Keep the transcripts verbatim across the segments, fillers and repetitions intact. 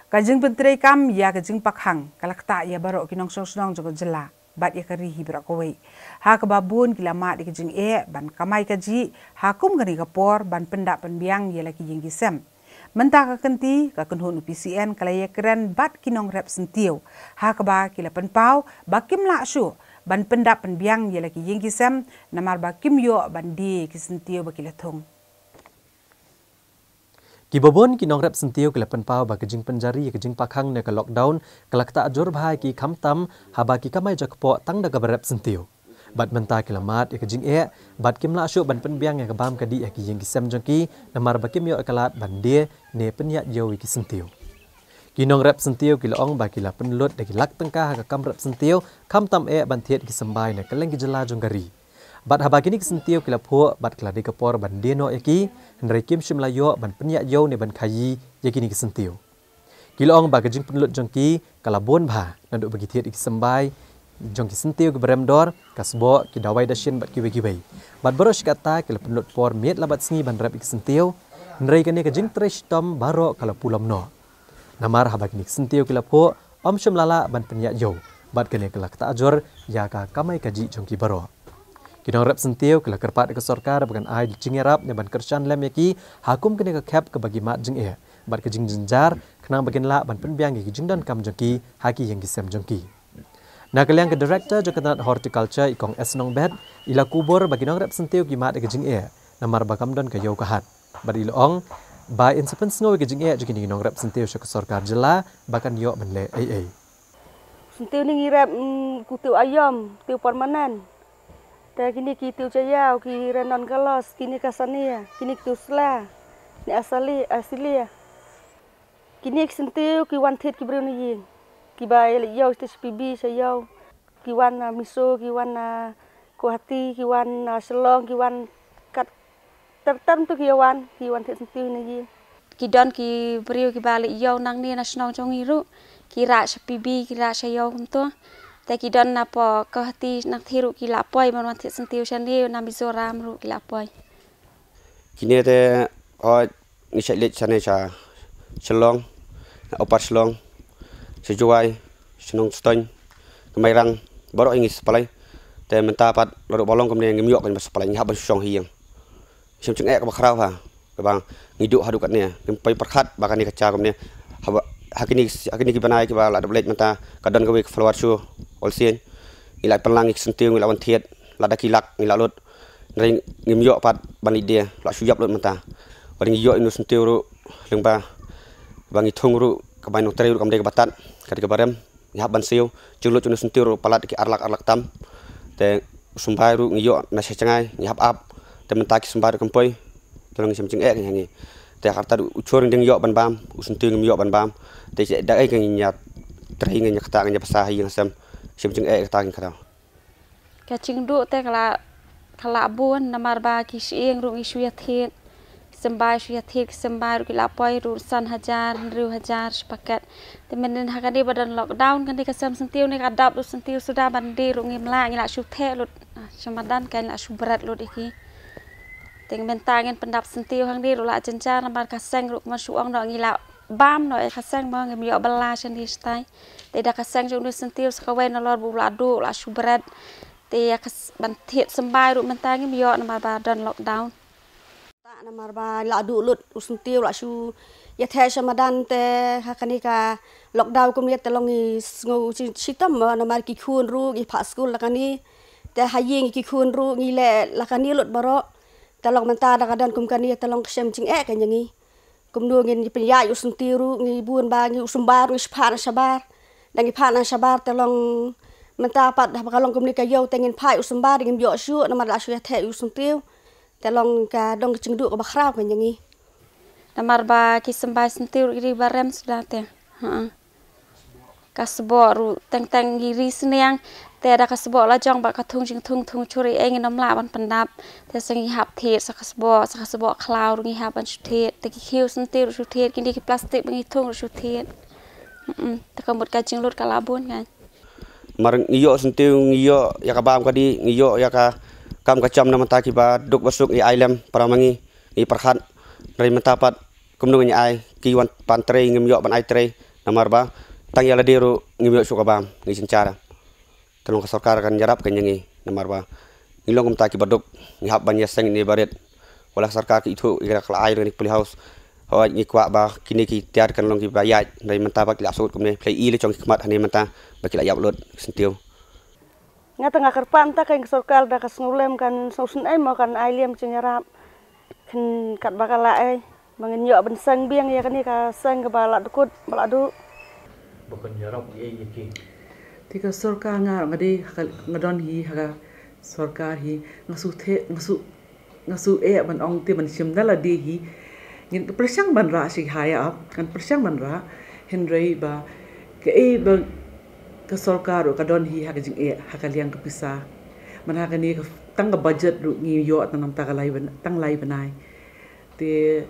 Ka jingpyntreikam ïa ka jingpakhang ka la ktah ïa baroh ki nongshong shnong jong ka jylla bad ïa ka ri hi baroh kawei, ha kaba bun ki la mad ïa ka jingeh ban kamai kajih ha kum kane ka por ban pyndap pynbiang ïa la ki ïing ki sem. Mynta ka kynti, ka kynhun u P C N ka la ïakren bad ki nongrep syntiew, ha kaba ki la pynpaw ba kim lah shuh ban pyndap pynbiang ïa la ki ïing ki sem, namar ba kim ïoh ban die ki syntiew ba ki la thung. Ki babun ki nongrep syntiew ki la pynpaw ba ka jingpynjari ïa ka jingpakhang ne ka lockdown ka la ktah jur bha ïa ki, khamtam haba ki kamai jakpoh tang da kaba rep syntiew. Bad mynta ki la mad ïa ka jingeh bad kim lah shuh ban pynbiang ïa ka bam ka dih ïa ki ïing ki sem jong ki, namar ba kim ïoh ïa ka lad ban die ne pynïaid ïew ïa ki syntiew. Ki nongrep syntiew ki la ong ba ki la pynlut da ki lak tyngka ha ka kam rep syntiew, khamtam eh ban thied ki symbai na kylleng ki jylla jong ka ri. Bad haba kine ki syntiew ki la phuh bad ka la dei ka por ban die noh ïa ki, hynrei kim shym la ïoh ban pynïaid ïew ne ban khaïi ïa kine ki syntiew. Ki la ong ba ka jingpynlut jong ki ka la bun bha, naduh ba ki thied ïa ki symbai jong ki syntiew kiba rem dor, ka sboh, ki dawai dashin bad kiwei kiwei. Bad baroh shi katta ki la pynlut por miet la bad sngi ban rep ïa ki syntiew, hynrei kane ka jingtrei shitom baroh ka la pulom noh. Namar haba kine ki syntiew ki la phuh, ym shym la lah ban pynïaid ïew, bad kane ka la ktah jur ïa ka kamai kajih jong ki baroh. Ki nongrep syntiew ki la kyrpad ïa ka sorkar ba kan ai jingïarap ne ban kyrshan lem ïa ki ha kum kane ka khep kaba ki mad jingeh bad ka jingjynjar, khnang ba kin lah ban pynbiang ïa ki jingdonkam jong ki ha ki ïing ki sem jong ki. Na ka liang ka Director jong ka tnat Horticulture, i Kong S Nongbet, i la kubur ba ki nongrep syntiew ki mad ïa ka jingeh namar ba kam don ka ïew ka hat. Bad i la ong ba in sa pynsngew ïa ka jingeh jong kine ki nongrep syntiew sha ka sorkar jylla ba kan ïoh ban leh ei ei. Syntiew ne ngi rep, mm, ki tiew aïom, tiew permanent. Te kine ki tiew jaïaw, ki Randon Carlos, kine ka Sania, kine ki tiew sla, ne Asali, Asilia. Kine ki syntiew ki wan thied ki briew na ïing. Kiba ïaleit ïew sha P B sha ïew. Ki wan na Miso, ki wan na Guwahati, ki wan na Shillong, ki wan kat ter ter tu ki wan, ki wan thied syntiew na ïing. Ki don ki briew kiba leit ïew nangne na shnong jong ngi ruh, ki rah sha P B, ki rah sha ïew kumto. Te ki don napoh Guwahati nangthie ruh ki la poi ban wan thied syntiew shane, na Mizoram ruh ki la poi. Kine te, oh, ngi shait leit shane sha Shillong, na Upper Shillong, sha Jowai, sha Nongstoiñ, na Mairang, baroh ngi supply. Te mynta pat la ruh ba long kumne ngim ïoh kan ba supply, ngi hap ban shong ha ïing. Shem jingeh kaba khraw ha, kaba ngi duh haduh katne, ngim poi pyrkhat ba kane ka jia kumne. Haba, ha kine, ha kine ki bnai kiba la dep leit mynta, ka don kawei ka flower show, Olsien. Ngi la pynlang ïa ki syntiew, ngi la wan thied, lada ki lak, ngi la lut. Hynrei ngim ïoh pat ban leit die, la shu ïap lut mynta. Wat ngi ïoh ïa une u syntiew ruh, lyngba ba ngi thung ruh, ka bai nongtrei ruh kam dei kaba tad, ka dei kaba rem, ngi hap ban siew, jinglut une u syntiew ruh palat ki ar lak, ar lak tam. Te u symbai ruh ngi ïoh na sha jngai, ngi hap ap, te mynta ki symbai ruh kam poi, te long ngi shem jingeh ka ïa ngi. Te kata ruh u chur ngi dang ïoh ban bam, u syntiew ngim ïoh ban bam, te da ei ka ngin ïa trei, ngin ïa ktah, ngin ïa bsa ha ïing ha sem, shem jingeh kata ngin kata. Ka jingduh te ka la, ka la bun namar ba ki shyieng ruh ngi shu ïa thied. Ki symbai shu ïa thied, ki symbai ruh ki la poi ruh san hajar, hynriew hajar shi paket. Te mynnin ha kane ba don lockdown kane ka sem syntiew ne ka dap lut syntiew suda ban die ruh ngim lah, ngi la shu theh lut. Ah, sha madan kan la shu bret lut ïa ki. Te mynta ngin pyndap syntiew hangne ruh la jynjar namar ka seng ruh kumba shu ong noh ngi la bam noh ïa ka seng mo, ngim ïoh bylla shane shatai. Te da ka seng jong une u syntiew sa kawei nalor ba u la duh, u la shu bret. Te ïa ka s-, ban thied symbai ruh mynta ngim ïoh namar ba don lockdown. Ta namar ba la duh lut u syntiew, la shu ïa theh sha madan, te ha kane ka lockdown kumne te long ngi sngew shi-, shitom mo namar ki khun ruh ngi phah skul la kane. Te ha ïing ki khun ruh ngi leh la kane lut baroh. Te long mynta da ka don kum kane te long ka shem jingeh ka ïa ngi. Kumno ngin pynïaid u syntiew ruh, ngi bun ba ngi u symbai ruh ngi phah na shabar. Da ngi phah na shabar te long mynta pat haba ka long kumne ka ïew te ngin phah u symbai, ngim ïoh shuh namar la shu ïa theh u syntiew. Te long ka dong ka jingduh kaba khraw ka ïa ngi. Namar ba ki symbai syntiew ruh ki dei ba rem suda te. Ha. Ka sboh ruh teng teng ngi ri sniang, te da ka sboh la jong ba ka thung jingthung thung churi ei ngin ym lah ban pyndap. Te sa ngi hap thied sa ka sboh, sa ka sboh khlaw ruh ngi hap ban shu thied. Te ki khiew syntiew ruh shu thied, kine ki plastik ba ngi thung ruh shu thied. Mm-mm. Te ka mut ka jinglut ka la bun kan. Mar ngi ïoh syntiew, ngi ïoh ïa ka bam ka dih, ngi ïoh ïa ka kam ka jam na mynta kiba duk ba suk ngi ai lem para ma ngi, ngi pyrkhat. Hynrei mynta pat kumno ngin ai, ki wan pan trei ngim ïoh ban ai trei. Namar ba tang ïa lade ruh ngim ïoh shuh ka bam, ngi jynjar. Te long ka sorkar kan ïarap kan ïa ngi, namar ba ngi long kumta kiba duk, ngi hap ban ïaseng ine barit. Wat la ka sorkar ka ithuh ïa ka la ai ruh ine ka plyhouse. Hooid, ngi kwah ba kine ki tiar kan long kiba ïaid, hynrei mynta ba ki la sut kumne, phi la i lei jong ki khmat hangne mynta ba ki la ïap lut, syntiew. Nga tang nga kyrpad mynta ka sorkar da ka sngewlem kan sngewsynei mo kan ai lem jingïarap. Khin katba ka la ei, ba ngin ïoh ban seng biang ïa kane ka seng kaba la dkut ba la duh. Ba kan ïarap ïa ki. Te ka sorkar nga, nga dei ha ka, nga don hi ha ka sorkar hi, nga shu the, nga shu, nga shu eh ban ong te ban shim da lade hi. Ngin pyrshang ban rah sha ki higher up, kan pyrshang ban rah, hynrei ba kaei ba ka sorkar ruh ka don hi ha ka jingeh ha ka liang ka pisa. Man ha kane ka tang ka budget ruh ngi ïoh tang namar ka lai bnai, tang lai bnai. Te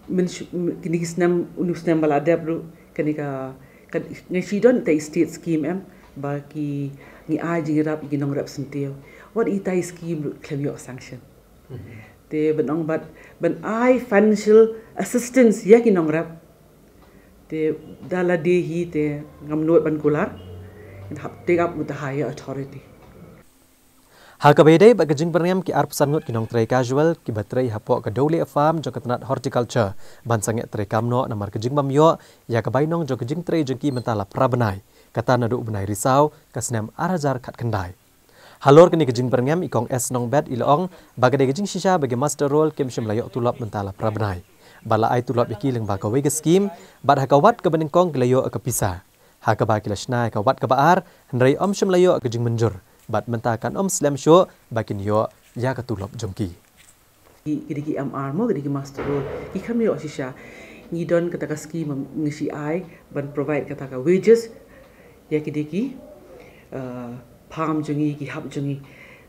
mynsh-, m-, kine ki snem, une u snem ba la dep ruh, kane ka, ka, ngi shu don ita i state scheme em, ba ki, ngi ai jingïarap ïa ki nongrep syntiew. Wat ita i scheme ruh khlem ïoh sanction. Te ban ong bad, ban ai financial assistance ïa ki nongrep. Te da lade hi te ngam nud ban kular. Ngin hap take up with the higher authority. Ha kaba ïadei bad ka jingpyrngem, ki arphew san ngut ki nongtrei casual kiba trei hapoh ka Dewlieh Farm jong ka tnat horticulture ban sangeh trei kam noh namar ka jingbym ïoh ïa ka bainong jong ka jingtrei jong ki mynta la phra bnai, kata naduh u bnai Risaw ka snem ar hajar khatkhyndai. Halor kane ka jingpyrngem, i Kong S Nongbet i la ong ba ka dei ka jingshisha ba ki muster roll kim shym la ïoh tulop mynta la phra bnai. Ba la ai tulop ïa ki lyngba kawei ka skim, bad ha ka wat kaba nyngkong ki la ïoh ka pisa. Ha kaba ki la shna ïa ka wat kaba ar, hynrei ym shym la ïoh ka jingmynjur, bad mynta kan ym slem shuh ba kin ïoh ïa ka tulop jong ki. Ki, ki dei ki M R mo, ki dei ki muster roll. Ki kham ïoh shisha. Ngi don kata ka scheme ngi shi ai ban provide kata ka wages ïa ki dei ki, uh, farm jong ngi, ki hap jong ngi.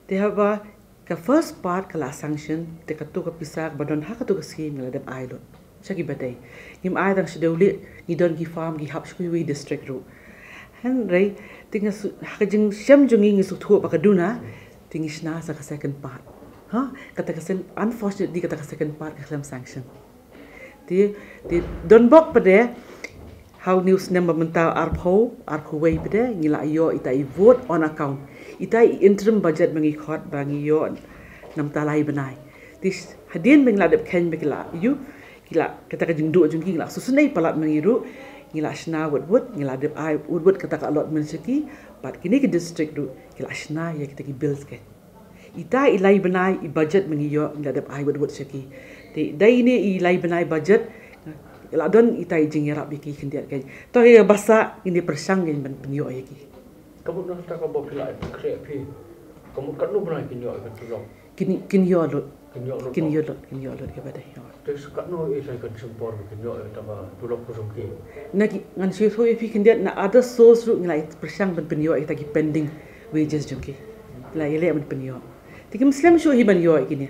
Te haba ka first part ka la sanction, te katu ka pisa kaba don ha katu ka scheme ngi la dep ai lut sha ki ba dei. Ngim ai tang sha Dewlieh, ngi don ki farm ki hap sha kiwei district ruh. Hynrei te nga shu, ha ka jingshem jong ngi ngi sngewthuh ba ka duna, te ngi shna sa ka second part. Ha, kata ka sen-, unfortunately kata ka second part ka khlem sanction. Te, te don bok pat de, ha une u snem ba mynta arphew, arphew wei pat de, ngi la ïoh ita i vote on account. Ita i interim budget ba ngi khot ba ngi ïoh namar ta lai bnai. Te hadien ba ngi la dep kheiñ ba ki la ïoh, ki la, kata ka jingduh jong ki ngi la sngewsynei palat ma ngi ruh, ngi la shna wut wut, ngi la dep ai wut wut kata ka allotment sha ki, bad kine ki district ruh ki la shna ïa kita ki bills ki. Ita i lai bnai i budget ma ngi ïoh ngi la dep ai wut wut sha ki. Te da ine i lai bnai budget, la don ita i jingïarap ïa ki khyndiat ki. To ïa ba sa ine pyrshang ïa ban pynïoh ïa ki. Ka mut na kata ka ba phi la ai pynkhreh phi. Ka mut katno bnai kin ïoh ïa ka tulop? Kin, kin ïoh lut. Kin ïoh lut. Kin ïoh lut, kin ïoh lut ïa ba dei. Te sa katno i sa kan shem por ba kin ïoh ïa kata ka tulop ka jong ki? Na ki, ngan shu ïathuh ïa phi khyndiat, na other source ruh ngi la pyrshang ban pynïoh ïa kita ki pending wages jong ki. La ïaleh ban pynïoh. Te kim slem shuh hi ban ïoh ïa kine.